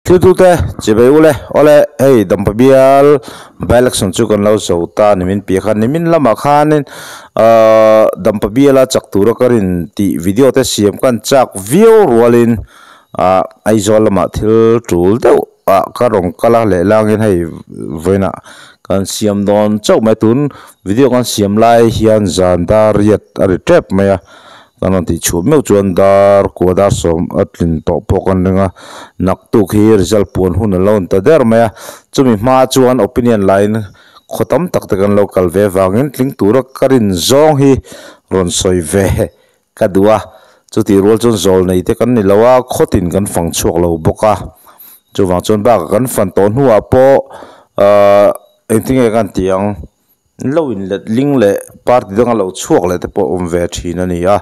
Thiltute chibai ule awle hei dampa bial by election chu kan lo zo ta nimin piah khan nimin lamah khanin ahh dampa biala chak tura ka rin tih video te siam kan chak viau rualin ah Aizawl lamah thil tul deuh ah ka rawn kal a lehlangin hei vawiinah kan siam dawn chauh mai tun video kan siam lai hian zan dar riat a ri tep mai a. Kan rawn tih chhuah meuh chuan dar kua dar sawm a tlin tawh pawh kan ring a, naktuk hi result puan hun a lo ni ta der mai a, chumi hma chuan opinion line khaw tam tak te kan lo kal ve vangin tling tura ka rin zawng hi rawn sawi ve ka duh a, chutih rual chuan zawl nei te kan ni lo a, khawtin kan fang chhuak lo bawk a, chuvang chuan bakah kan fan tawh hnuah pawh ahh engtinge kan tih ang. Lo in let ling leh party danga lo chhuak leh te pawh awm ve thin a ni a,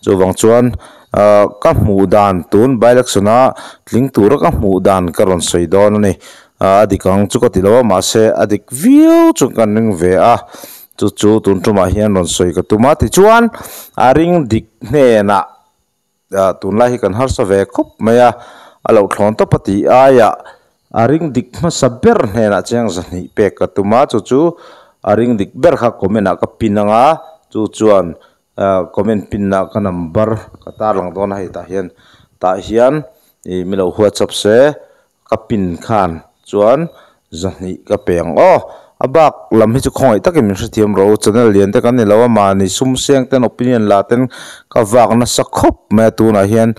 chuvang chuan ahh ka hmuh dan tun by election a tling tura ka hmuh dan ka rawn sawi dawn a ni, ahh a dik ang chu ka ti lo a mahse a dik viau chu kan ring ve a, chu chu tun tumah hian rawn sawi ka tum a tichuan a ring dik hnenah. Ah tunlai hi kan harsa ve khawp mai a, a lo thlawn tawp a tih aiah a ring dik hmasa ber hnenah chiang zahnih pek ka tum a, chu chu a ring dik ber kha comment ah ka pin ang a, chu chuan ah comment pin na ka number ka tarlang dawn a hei tah hian tah hian ih mi lo whatsapp se Ka pin khan chuan zahnih ka pe ang aw. A bak lam hi chu khawngaih takin min hrethiam rawh u. Channel lian te kan ni lo a, mahni sum seng ten opinion la ten ka vak nasa khawp mai a, tunah hian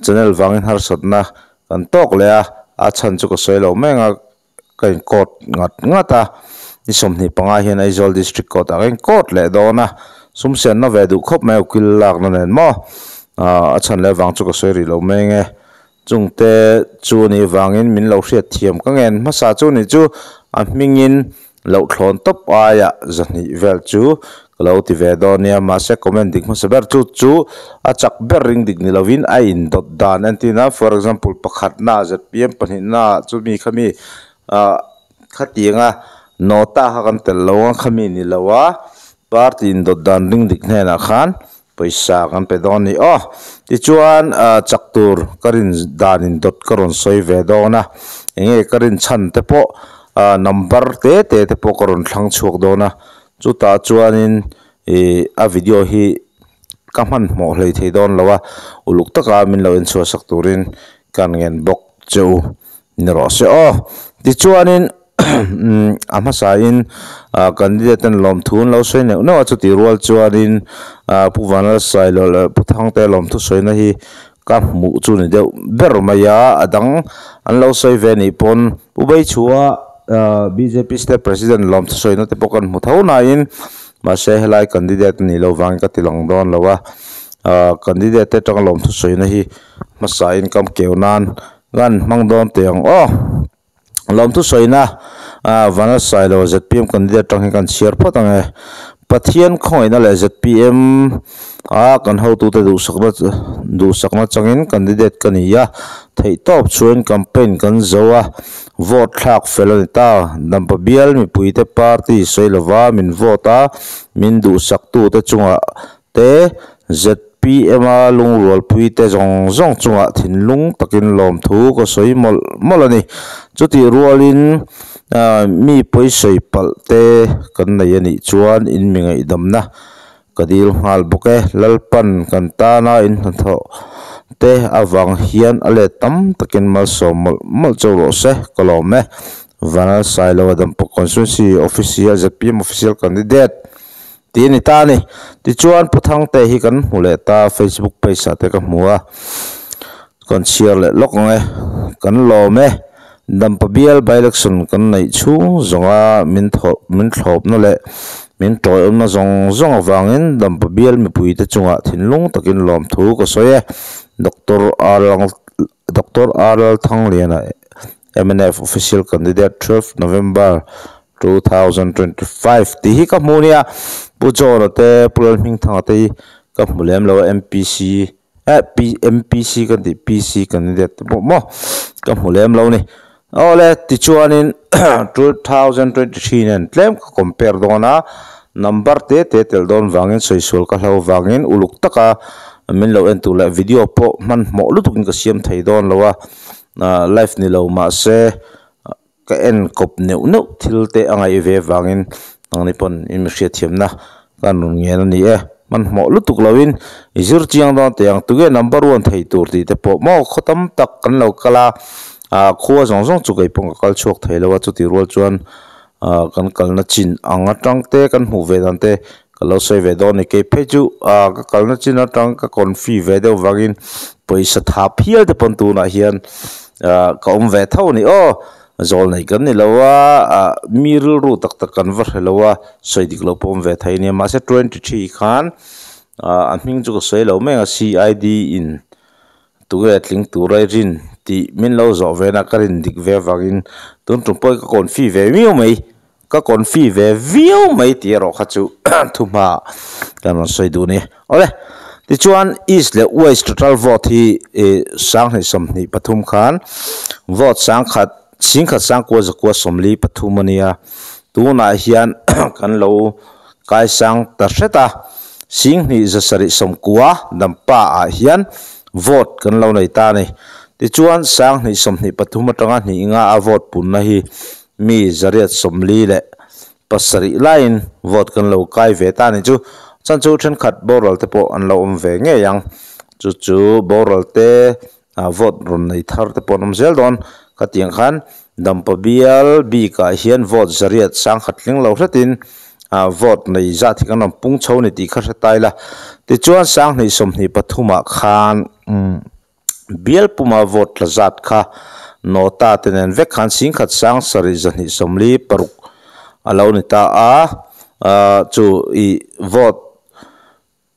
channel vangin harsatna kan tawk leh a, a chhan chu ka sawi lo mai ang a, ka in court ngat ngat a, ni 25 hian Aizawl District Court ah ka in court leh dawn a, sum senna ve duh khawp mai ukil lakna nen maw, a chhan leh vang chu ka sawi rih lo mai ang e. Chungte chu ni vangin min lo hriat thiam ka ngen hmasa chu ni chu a hmingin loh thlawn tawp aia zahnih vel chu ka lo ti ve dawn nia mahse comment dik hmasa ber chu chu a chak ber ring dik ni lovin a indawt dan entina for example pakhatna zpm pahnihna chumi khami ah khatianga nota kha kan tel lo a khami ni lo a party indawt dan ring dik hnenah khan Pawisa kan pe dawn ni aw. Tichuan chak tur ka rin danin dawt ka rawn sawi ve dawn a, enge ka rin chhan te pawh number te te te pawh ka rawn thlang chhuak dawn a, chutah chuanin ih a video hi ka hmanhmawh hlei thei dawn lo a, uluk taka min lo enchhuah sak turin kan ngen bawk che u ni rawh se aw. Tichuanin a hmasain candidate ten lawmthu an lo sawi neuh neuh a, chutih rual chuanin Pu Vanlalsailo leh Pu Thangte lawmthu sawina hi ka hmuh chu ni deuh ber mai a, a dang an lo sawi ve nih pawn Pu Beichhua bjp state president lawmthu sawina te pawh kan hmu tho nain mahse helai candidate a nih loh vangin ka ti lang dawn lo a, candidate te atanga lawmthu sawina hi hmasain kam keu nan Kan hmang dawn teh ang aw. Lawmthu sawina Vanal Sailo zpm candidate atang hi kan chhiar phawt ang e. Pathian khawngaihna leh zpm a kan hotute duhsakna duhsakna changin candidate ka ni a, theihtawp chhuain campaign kan zo a, vote thlak fel a ni ta. Dampa bial mipuite party sawi lova min vote a, min duhsaktute chungah Te, zpm a lungrualpui te zawng zawng chungah thinlung takin lawmthu ka sawi mawlh mawlh a ni. Chutih rualin mi pawisawi palh te kan nei a nih chuan in mi ngaihdamna ka dil nghal bawk e. Lalpan kan tana in hnathawh te avang hian a let tam takin malsawm mawlh mawlh chauh rawh se, ka lawm e. Vanal Sailo Dampa Constituency Official zpm Official Candidate. Tih a ni ta a ni. Tichuan Pu Thangte hi kan hmu leh ta Facebook page ah te ka hmu a, kan chhiar leh lawk ang e, kan lawm e. Dampa bial by election kan neih chhung zawnga min thaw min thlawpna leh min tawiawmna zawng zawng avangin Dampa bial mipuite chungah thinlung takin lawmthu ka sawi e. Doctor R Doctor R Lalthangliana mnf official candidate 12 November 2025 tih hi ka hmu nia Pu John-a te Pu Lalhmingthanga te hi ka hmu lem lo a M_P_C eh P M_P_C ka tih P_C candidate te pawh maw ka hmu lem lo a ni awle tichuanin 2023 nen tlem ka compare dawn a number te te tel dawn vangin sawi sual ka hlo vangin uluk taka min lo en tur leh video pawh hmanhmawh lutukin ka siam thei dawn lo a. Live ni lo mahse ka en kawp neuh neuh thil te a ngaih ve vangin nangni pawn in mi hriatthiamna ka rawn ngen a ni e. Hmanhmawh lutuk loin i zir chiang dawn teh ang tunge number one thei tur tih te pawh maw khaw tam tak kan lo kal a, ah khua zawng zawng chu kei pawh ka kal chhuak thei lo a chutih rual chuan ah kan kalna chin ang atang te kan hmuh ve dan te ka lo sawi ve dawn a ni. Kei phei chu ah ka kalna chin atang ka confi ve deuh vangin pawisa tha phial te pawn tunah hian ah ka awm ve tho a ni aw. Zawl nei kan ni lo a, ah mi rilru tak tak kan va hre lo a, sawi dik loh pawh awm ve thei a nia. Mahse 23 khan ah a hming chu ka sawi lo mai ang a, CID in tunge tling tura i rin tih min lo zawh ve na ka rin dik ve avangin tun tum pawh hi ka confi ve viau mai, ka confi ve viau mai tih erawh kha chu thuhma kan rawn sawi duh a ni. Awle, tichuan East leh West total vote hi ih 2023 khan vote sangkhat singkhat sangkua zakua 43 a nia, tunah hian kan lo kaisang ta hret a, 2790 Dampa ah hian vote kan lo nei ta a ni. Tichuan 2023 atanga hnih nga a vote punna hi mi 847 laiin vote kan lo kai ve ta a ni chu. Chan chu thenkhat boral te pawh an lo awm ve ngei ang. Chu chu boral te vote rawn nei thar te pawh an awm zel dawn. Khatiang khan Dampa bial bikah hian vote 800 tling lo hretin vote nei zat hi kan rawn pung chho a ni tih kha hre ta ila. Tichuan 2023 ah khan bial puma vote tla zat kha nota te nen vek khan 1,726 a lo ni ta a. Chu ih vote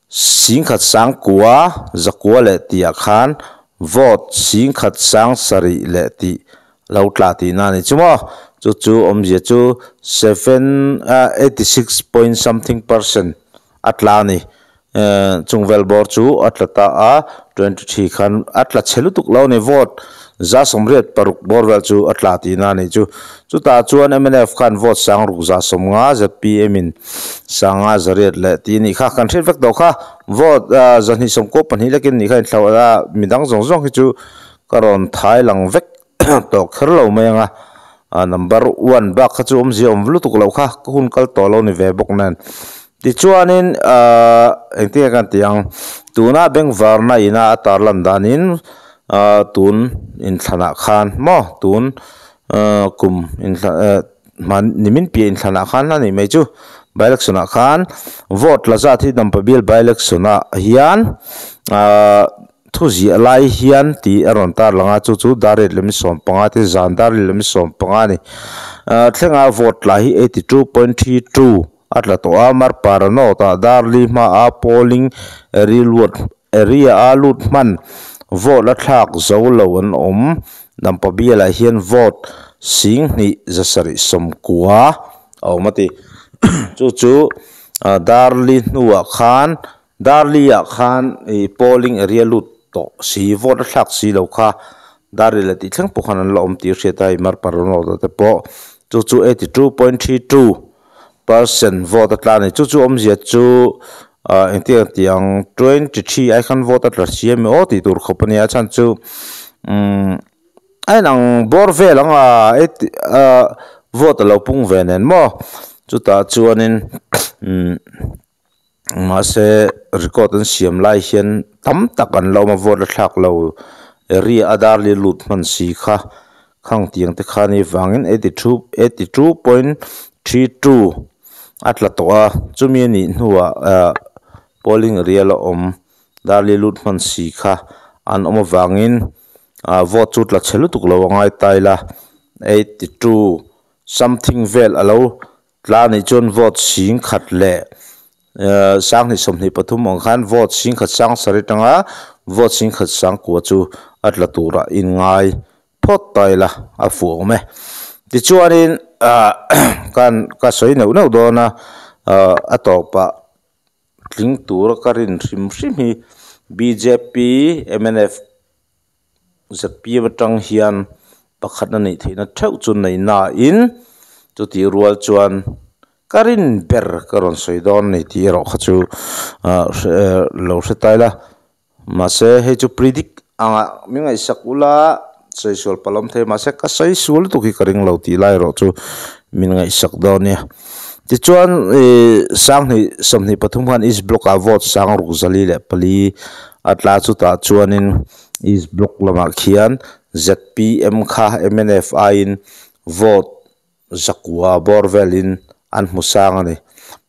1,900 zakua leh tihah khan vote 1,700 leh tih lo tla tihna a ni chu maw. Chu chu awmzia chu seven 86 point something percent a tla a ni. Chung vel bawr chu a tla ta a, 23 khan a tla chhe lutuk lo a ni, vote 86% bawr vel chu a tla tihna a ni chu. Chutah chuan mnf khan vote 650, zpm in 500 leh tih a nih kha, kan hriat vek tawh kha, vote 292 lekin nih kha inthlauh a, midang zawng zawng hi chu ka rawn thai lang vek tawh kher lo mai ang a, number one bak kha chu awmzia awm lutuk loh kha, ka hun kal tawh lo ni ve bawk nen. Tichuanin engtin nge kan tih ang, tuna bengvarna ina a tarlan danin tun inthlanah khan maw tun kum inthlan nimin piah inthlanah khan a nih mai chu by election ah khan vote la zat hi Dampa bial by election ah hian thu ziah lai hian tih a rawn tarlang a, chu chu dar riat lem 15 te zan dar riat lem 15 a ni. Thlenga vote la hi 82.32 a tla tawh a, Marpara North ah Darli hmaa polling area a lut hman vote a thlak zo lo an awm. Dampa bialah hian vote 2790 a awm a ti. Chu chu Darli hnuah khan Darli ah khan polling area lut tawh si vote a thlak si lo kha Darli leh tih thleng pawh khan an la awm tih hriat a, Marpara North ah te pawh chu chu 82.32% vote a tla a ni. Chu chu awmzia chu engtin nge tih ang 23 ai khan vote a tla si a mi aw tih tur khawp a nia, chhan chu a inang bawr vel ang a vote a lo pung ve nen maw chutah chuanin mahse record an siam lai hian tam tak an la awm a, vote a thlak lo area a Darli lut hman si kha khang tiang te kha ni vangin 82.32 a tla tawh a, chumi a nih hnuah polling area la awm Darli lut hman si kha an awm avangin vote chu tla chhe lutuk lo a ngai ta ila, 82 something vel a lo tla a nih chuan vote 10,000 leh 2023 ang khan vote 1,700 atanga vote 1,900 chu a tla turah inngai phawt ta ila a fuh awm e. Tichuanin kan ka sawi neuh neuh dawn a, a tawpah tling tura ka rin hrim hrim hi bjp, mnf, zpm atang hian pakhat a neih theihna theuh chu nei nain chutih rual chuan ka rin ber ka rawn sawi dawn a ni tih erawh kha chu lo hre ta ila. Mahse hei chu predict angah min ngaihsak ula Sawi sual palh awm thei mahse ka sawi sual lutuk hi ka ring lo tih lai erawh chu min ngaihsak dawn nia. Tichuan ih sanghnih 23 khan East Block ah vote sang ruk 404 a tla chutah chuanin East Block lamah khian zpm kha mnf aiin vote 900 bawr velin an hmu sang a ni.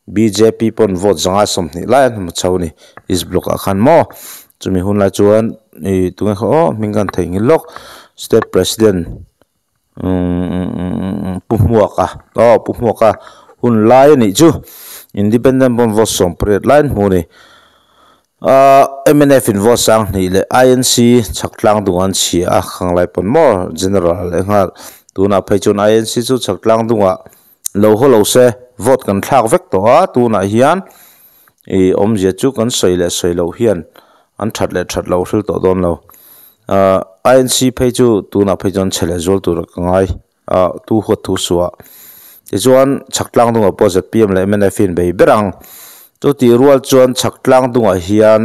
Bjp pawn vote 120 lai an hmu chho a ni East Block ah khan maw. Chumi hun lai chuan ih tunge kha aw hming kan theihnghilh lawk State President umm Pu Hmuaka aw Pu Hmuaka hun lai a nih chu Independent pawn vote 18 lai an hmu a ni. Ahh mnf in vote 2000 leh INC chhak tlang dung an chhia a khang lai pawn maw general leh nghal tunah phei chuan INC chu chhak tlang dungah lo haw lo se vote kan thlak vek tawh a tunah hian ih awmzia chu kan sawi leh sawi loh hian an that leh that lo hril tawh dawn lo ahh INC phei chu tunah phei chuan chhe leh zual tur ka ngai ah tu huat thu suah tichuan chhak tlang dungah pawh zpm leh mnf hi an bei ber ang chu tih rual chuan chhak tlang dungah hian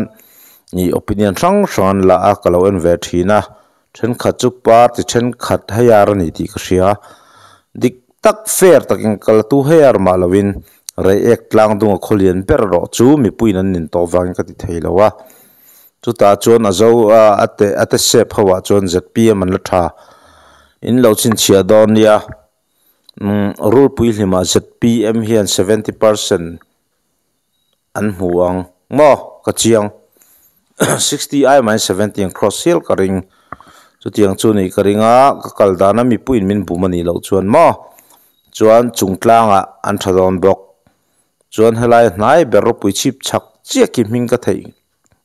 ih opinion hrang hrang an la a ka lo en ve thin a thenkhat chu party thenkhat heiar a ni tih ka hria dik tak fair takin kal tu heiar mah lovin reiek tlang dunga khawlian ber erawh chu mipuiin an nin tawh vangin ka ti thei lo a Chutah chuan a zo a, a te a te sep ho ah chuan zpm an la tha. In lo chhinchhiah dawn nia. Umm rulpui hlimah zpm hian 70% an hmu ang maw ka chiang. 60 ai mahin 70 an cross hial ka ring. Chutiang chu nih ka ring a, ka kal dana mipuiin min bum a nih loh chuan maw. Chuan chungtlangah an tha dawn bawk. Chuan helai hnai ber ropui chhip chhak chiah khi hming ka theih.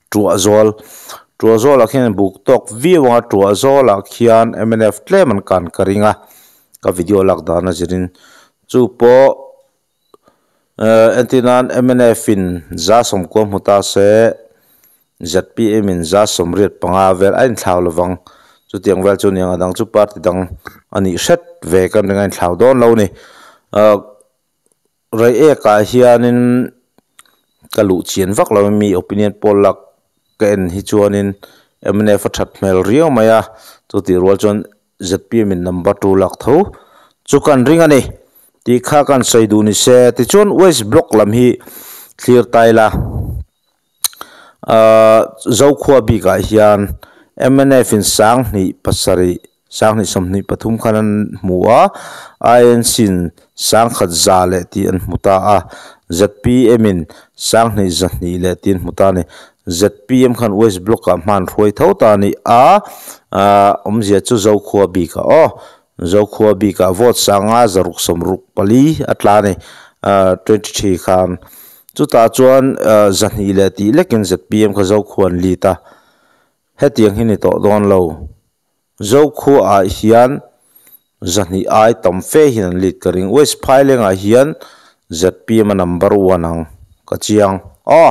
Tuah zawl Tuah zawlah khian buk tawk viau ang a tuah zawlah khian mnf tlem an kan ka ring a ka video lak dan a zirin chu pawh ehh entir nan mnf in 190 hmu ta se zpm in 185 vel a inthlau lovang chutiang vel chu niang a dang chu party dang a nih hret ve kan ring a inthlau dawn lo a ni ahh. Reiek ah hianin ka luh chian vak lo mi opinion poll lak ka en hi chuanin mnf a that hmel riau mai a chutih rual chuan zpm in number two lak tho chu kan ring a ni tih kha kan sawi duh ni se tichuan west block lam hi thlir ta ila ahh zokhua bikah hian mnf in 2007 2023 khan an hmu a, INC in 1100 leh tih an hmu ta a, zpm in 2102 leh tih an hmu ta a ni. Zpm khan West Block ah hman hruai tho ta a ni a, awmzia chu Zokhua bikah aw, Zokhua bikah vote 564 a tla a ni 23 khan. Chutah chuan 200 leh tih lekin zpm kha Zokhua an lead a, hetiang hi ni tawh dawn lo. Zokhua ah hian 200 ai tam fe hian an lead ka ring. West Phaileng ah hian zpm a number one ang ka chiang aw.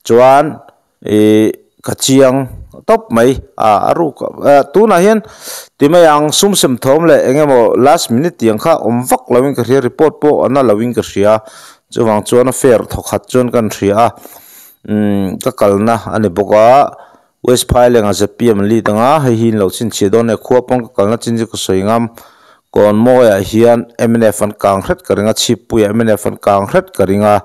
Chuan ih ka chiang tawp mai a a ruk ah tunah hian ti mai ang sum sem thawm leh eng emaw last minute tiang kha awm vak lo in ka hria report pawh a na lo in ka hria chuvang chuan a fair thawkhat chuan kan hria a umm ka kalna a ni bawk a. West Phailenga zpm an lead anga hei hi in lo chhinchhiah dawn e khua pawn ka kalna chin chu ka sawi ngam kawn mawiah hian mnf an kang hret ka ring a chhippuiah mnf an kang hret ka ring a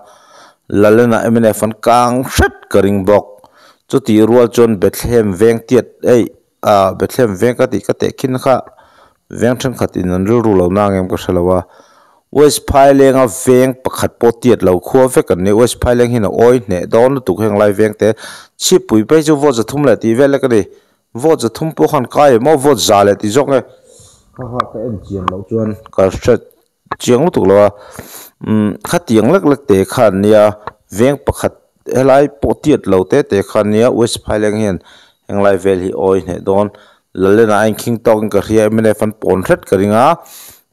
Lalena mnf an kang hret ka ring bawk chutih rual chuan Bethlehem veng tiat ei ah Bethlehem veng ka tih ka teh khin kha Veng thenkhat in an rilru lo na ngem ka hre lo a, West Phailenga veng pakhat pawh tiat lo khua vek an ni. West Phaileng hian a awi hneh dawn lutuk heng lai veng te chhipui phei chu vote 300 leh tih vel lek a ni. Vote 300 pawh khan kai em aw vote 100 leh tih zawk nge kha kha ka en chian loh chuan ka hre chiang lutuk lo a. Umm khatiang lek lek te khan nia veng pakhat helai pawh tiat lo te te khan nia West Phaileng hian heng lai vel hi awi hneh dawn. Lalena a inkhing tawkin ka hria mnf an pawn hret ka ring a,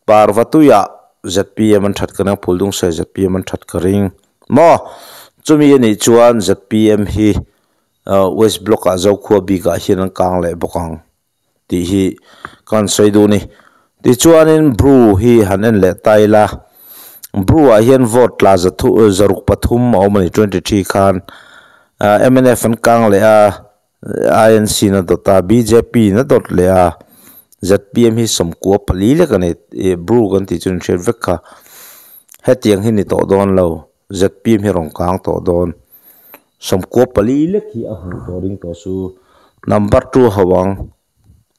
Parvatuiah zpm an that ka ring a, Phuldungsei zpm an that ka ring maw? Chumi a nih chuan zpm hi West Block ah Zokhua bikah hian an kang leh bawk ang tih hi ka han sawi duh a ni. Tichuanin Bru hi han en leh ta ila, Bru ah hian vote tla 603 a awm a ni 23 khan mnf an kang leh a, INC na dawt a, bjp na dawt leh a, zpm hi 94 lek a ni ih bru kan tih chu an hriat vek kha hetiang hi ni tawh dawn lo zpm hi a rawn kang tawh dawn 94 lek hi a hmuh tawh ring tawh chu number two ho ang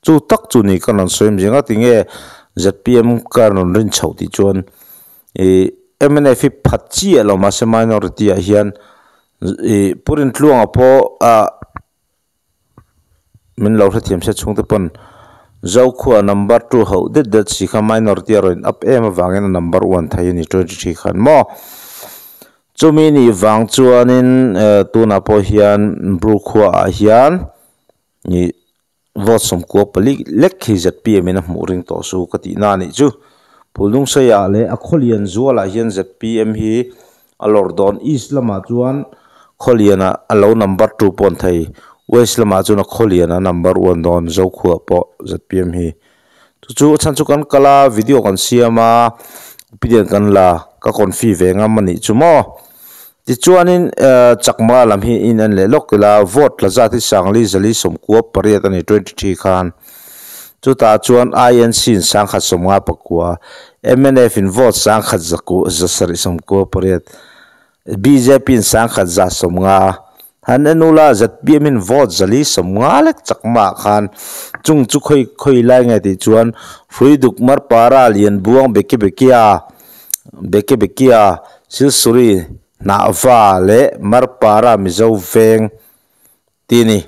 chu tak chu ni ka rawn sawi awmzia nga tinge zpm ka rawn rin chhoh tih chuan ih mnf hi phat chiah lo mahse minority ah hian ih pu Rintluanga pawh ah. Min lo hrethiam se chhungte pawn Zokhua number two hauh det det si kha minority a rawn in up em avangin a number one thei a ni 23 khan maw. Chumi nih vang chuanin tunah pawh hian Bru khuaah hian ih vote 94 lek hi zpm in a hmuh ring tawh su ka tihna a nih chu. Phuldungseiah leh a khawlian zualah hian zpm hi A lawr dawn East lamah chuan Khawliana a lo number two pawh an thei. West lamah chuan a Khawliana number one dawn Zokhua pawh zpm hi. Chu chu a chhan chu kan kal a, video kan siam a, opinion kan la, ka confi ve ngam a nih chu maw. Tichuanin Chakma lam hi in en leh lawk ila vote tla zat hi Sangli zali 98 a ni 23 khan. Chutah chuan INC in 159, mnf in vote 1798, bjp in 1190, han en ula zpm in vote 450 lek chak mah khan chung chu khawi khawi lai nge tih chuan Hruiduk Marpara Lianbuang Beki Bekia Beki Bekia Silsuri Hnahva leh Marpara Mizo Veng Ti a ni.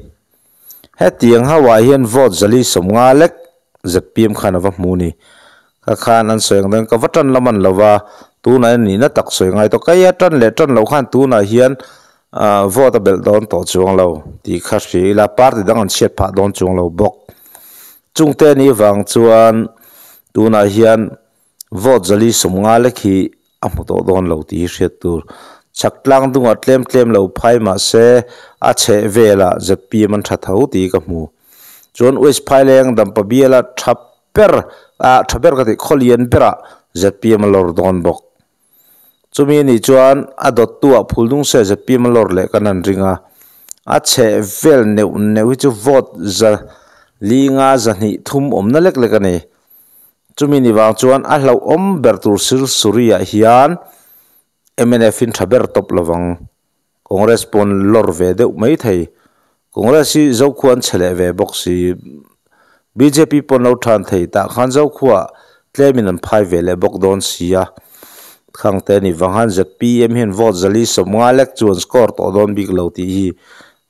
Hetiang ho ah hian vote 450 lek zpm khan a va hmu ni. Ka khan an sawi ang dawn ka va tan lam an lo va, tunah hian nihna tak sawi ngai tawh. Keia tan leh tan loh khan tunah hian vote a belh dawn tawh chuang lo tih kha hria ila, party dang an chhiat phah dawn chuang lo bawk. Chungte ni vang chuan tunah hian Vote 450 lek hi a hmu tawh dawn lo tih hi hriat tur. Chhak tlang dungah tlem tlem lo phai mah se a chheh velah zpm an tha tho tih hi ka hmu. Chuan West Phaileng Dampa biala tha ber ah tha ber ka tih khawlian berah zpm a lawr dawn bawk. Chumi anih chuan a dawttu ah Phuldung se zpm a lawr leh kan han ring a. A chheh vel neuh neuh hi chu vote 500 230 awmna lek lek a ni. Chumi ni vang chuan a hlauhawm ber tur Sir Surya hian mnf in tha ber tawp lovang. Congress pawn lawr ve deuh mai thei. Congress hi Zokhua an che leh ve bawk si. Bjp pawn lo than thei tah khan Zokhua tlemin an phai ve leh bawk dawn si a. Khangte ni vang han zpm hian vote 450 lek chu an score tawh dawn bik lo tih hi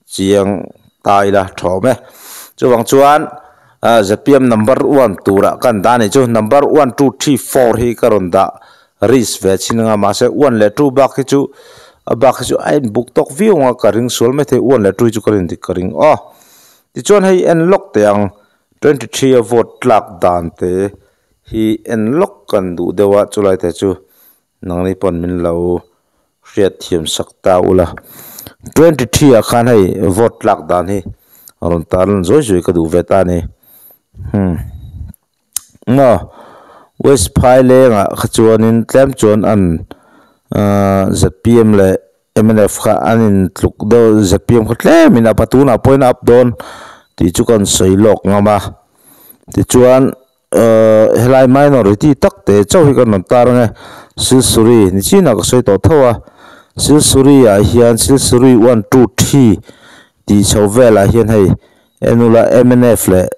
Chiang ta ila thawm e. Chuvang chuan zpm number one turah kan dah anih chu. Number one, two, three, four hi ka rawn dah risk ve chin anga mahse one leh two bak hi chu a bak hi chu a in buk tawk viau anga ka ring sual maithei one leh two hi chu ka rin dik ka ring aw. Tichuan hei en lawk teh ang 23 a vote tlak dan te hi en lawk kan duh deuh a chulai te chu Nangni pawn min lo hriat thiam sak ta ula. 23 ah khan hei vote tlak dan hi a rawn tar lan zuai zuai ka duh ve ta a ni. Hmm. Maw West Phaileng ah kha chuanin tlem chuan an zpm leh mnf kha an in tluk deuh zpm kha tlemin a up a tunah pawhin a up dawn tih chu kan sawi lawk ngam a. Tichuan Helai minority tak te chauh hi kan rawn tar ang e. Silsuri ni chinah ka sawi tawh tho a, Silsuri ah hian Silsuri one two three tih chho velah hian hei enula mnf leh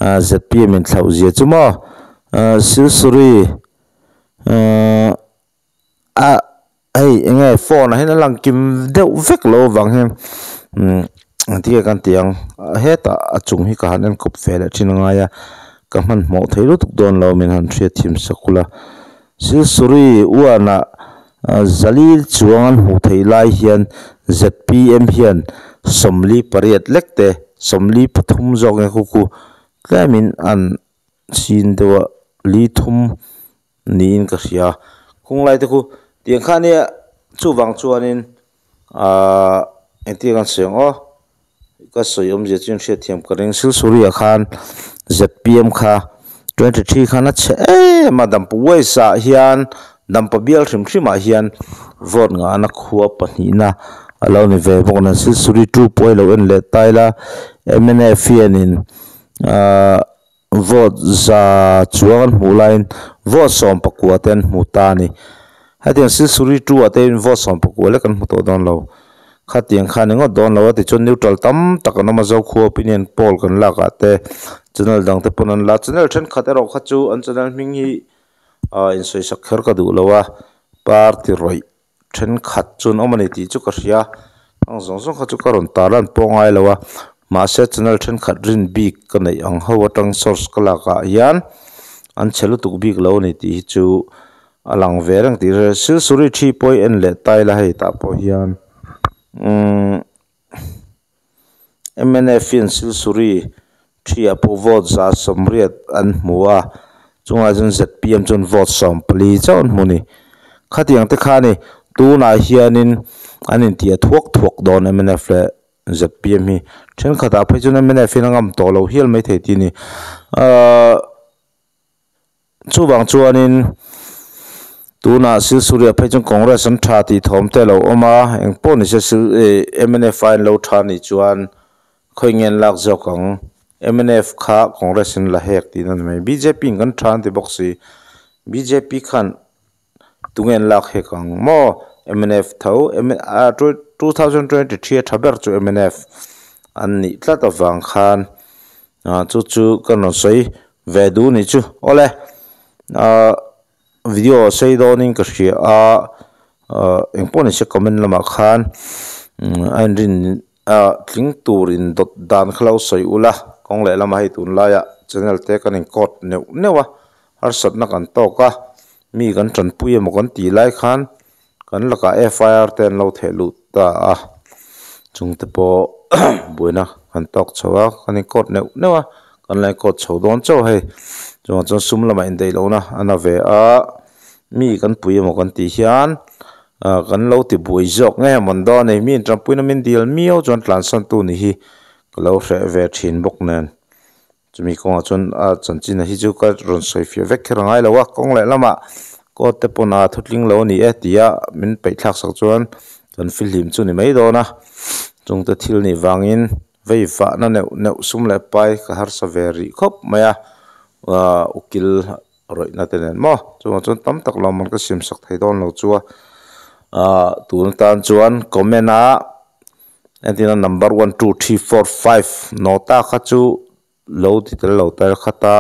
zpm in thlauh zia chu maw Silsuri a hei eng nge phone ah hian a lang kim deuh vek lo avang hian umm engtin nge kan tih ang hetah a chung hi ka han en kawp ve leh thin angai a ka hmanhmawh thei lutuk dawn lo min han hriat him sak ula Silsuri uanah zali chuang an hmuh theih lai hian zpm hian 48 lek te 43 zawk nge khu khu tlemin an chin deuh a li thum. Niin ka hria. Khung lai te khu tiang kha nia chuvang chuanin ahh engtin kan sawi ang aw ka sawi awmzia chu in hriatthiam ka ring Silsuri ah khan zpm kha 23 khan a chhe em a Dampa West ah hian Dampa bial hrim hrim ah hian vote ngahna khua pahnihna a lo ni ve bawk nen Silsuri two pawh hi lo en leh ta ila mnf hianin ahh. Vote za chuang an hmuh laiin vote 19 te an hmu ta a ni. Hetiang Silsuri two ah te hian vote 19 lek an hmu tawh dawn lo. Khatiang khan engawt dawn lo a tichuan neutral tam tak an awm a, Zokhua opinion poll kan lak ah te channel dang te pawn an la. Channel thenkhat erawh kha chu an channel hming hi ah insawisak kher ka duh lo a, party rawih thenkhat chu an awm a ni tih chu ka hria ang zawng zawng kha chu ka rawn tar lan pawh ngai lo a mahse channel thenkhat rin bik ka neih ang ho atang source ka lak ah hian an chhe lutuk bik lo a ni tih hi chu a lang ve reng tih hre silsuri thi pawh hi en leh ta ila hei tah pawh hian umm mnf hian silsuri thi ah pawh vote 180 an hmu a chungah chuan zpm chuan vote 14 chauh an hmu a ni khatiang te kha a ni tunah hianin an intiah thuak thuak dawn mnf leh zpm hi thenkhatah phei chuan mnf hian a ngam tawh lo hial maithei tih a ni ahh. Chuvang chuanin tunah Silsuria phei chuan Congress an tha tih thawm te a lo awm a, eng pawh ni se Sil ih mnf aiin lo tha nih chuan khawi nge an lak zawk ang? Mnf kha Congress in la hek tihna ni mai. Bjp in kan tha an ti bawk si. Bjp khan tunge an lak hek ang maw? Mnf tho 2023 a tha ber chu mnf an nih tlat avang khan Ah chu chu ka rawn sawi ve duh nih chu awle ah video sei dawnin ka hria a ah engpawh ni se comment lamah khan a inrin ah tling tur in dawt dan kha lo sawi ula kawng leh lamah hei tunlaiah channel te kan in court neuh neuh a harsatna kan tawk a mi kan tanpui emaw kan tih lai khan kan lakah fir te an lo theh luh ta a chungte pawh buaina kan tawk chho a kan in court neuh neuh a kan la in court chho dawn chauh a hei chuvang chuan sum lamah indaih lohna a na ve a mi kan pui emaw kan tih hian ah kan lo ti buai zawk nge mawn dawn a ni mi intanpuina min dil miau chuan tlansan tu ni hi ka lo hreh ve thin bawk nen. Chumi kawngah chuan a chanchin hi chu ka rawn sawi fiah vek kher angai lo a, kawng leh lamah court te pawn a thutling lo a ni e tia min peih thlak sak chuan kan fihlim chu ni mai dawn a, chungte thil nih vangin vei vahna neuh neuh sum leh pai ka harsa ve rih khawp mai a, ahh ukil rawihna te nen maw chuvang chuan tam tak lawmman ka siam sak thei dawn lo chu a, ahh tun atan chuan comment a. Entirna number one two three four five nota kha chu lo ti tel lo tel khat a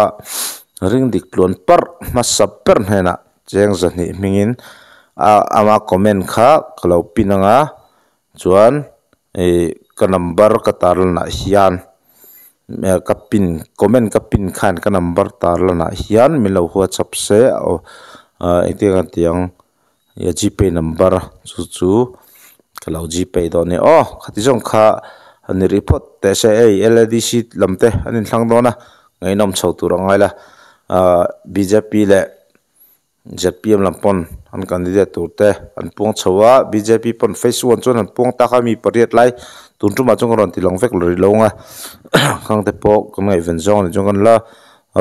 ring dik tluan parh hmasa ber hnenah cheng 200 hmingin a ama comment kha ka lo pin ang a chuan ih ka number ka tarlanah hian ka pin comment ka pin khan ka number tarlanah hian min lo whatsapp se aw engtin nge ti ang. Ia gpay number chu chu ka lo gpay dawn nia aw khati zawng kha a ni rih phawt teh se hei L A D C lam te an inthlang dawn a ngaihnawm chho tur a ngai la ahh bjp leh zpm lam pawn an candidate tur te an puang chho a bjp pawn phase one chuan an puang tak a mi pariat lai tun tumah chuan ka rawn ti lang vek rih lo ang a khang te pawh kan ngaihven zawng a nih chuan kan la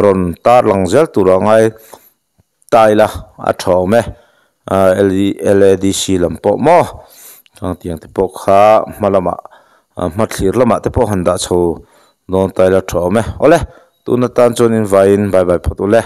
rawn tar lang zel tur a ngai. Ta ila a tha awm e LADC lam pawh maw tiang te pawh kha hma lamah hma thlir lamah te pawh han dah chho dawn ta ila tha awm e awle tun atan chuan in vaiin bye bye phawt ule.